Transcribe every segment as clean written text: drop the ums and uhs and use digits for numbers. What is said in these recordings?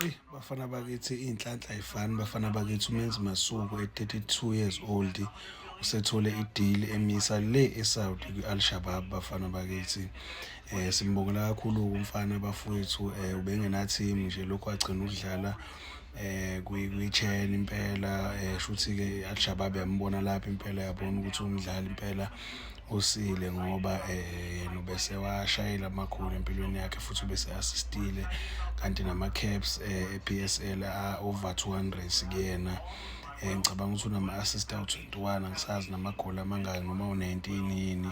Eyi bafana bakithi, iy'nhlanhla ay'fani bafana bakithi. UMenzi Masuku at 32 years old usethole i-deal emisa le eSaudi kwi-Al Shabab, bafana bakithi. Simbongela kakhulu umfana bafowethu, ubengena-team nje lokhu wagcina ukudlala kwi-CHAN impela. Shuthi-ke i-Al Shabab yambona lapho impela, yabona ukuthi umdlali impela osile ngoba yena ubese washayela amakhulu empilweni yakhe futhi ubese assistile, kanti nama-caps e-PSL a-over 200 kuyena. Ngicabanga ukuthi unama-assist awu-21, angisazi namagoli amangaki noma u-19 yini.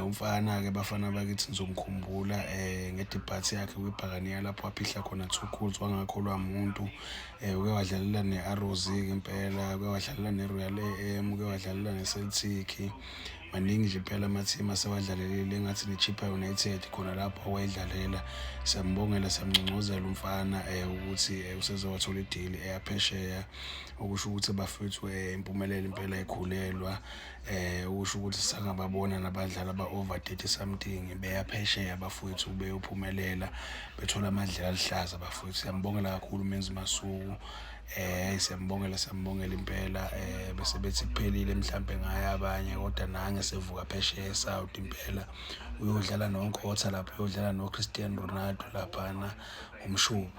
Umfana-ke bafana bakithi nizomkhumbula nge-debut yakhe kwiBhakaniya lapho waphihla khona two goals wangakholwa muntu. Uke wadlalela ne-Arrows-ke impela, uke wadlalela ne-Royal AM, uke wadlalela ne-Celtic. Maningi nje impela ama-team asewadlalelile, engathi ne-Chippa United khona lapho wayedlalela. Siyambongela, siyamngcongcozela umfana ukuthi useze wathola i-deal eya phesheya, okusho ukuthi bafethu impumelelo impela ikhulelwa, okusho ukuthi sangababona nabadlali aba-over 30 something beya phesheya bafowethu, beyophumelela, bethola amadlela aluhlaza bafowethu. Siyambongela kakhulu uMenzi Masuku, siyambongela, siyambongela impela. Bese bethi kuphelile mhlambe ngaye abanye, kodwa nange sevuka phesheya eSaudi impela, uyodlala noNkotha lapha, uyodlala noCristiano Ronaldo laphana umshubo.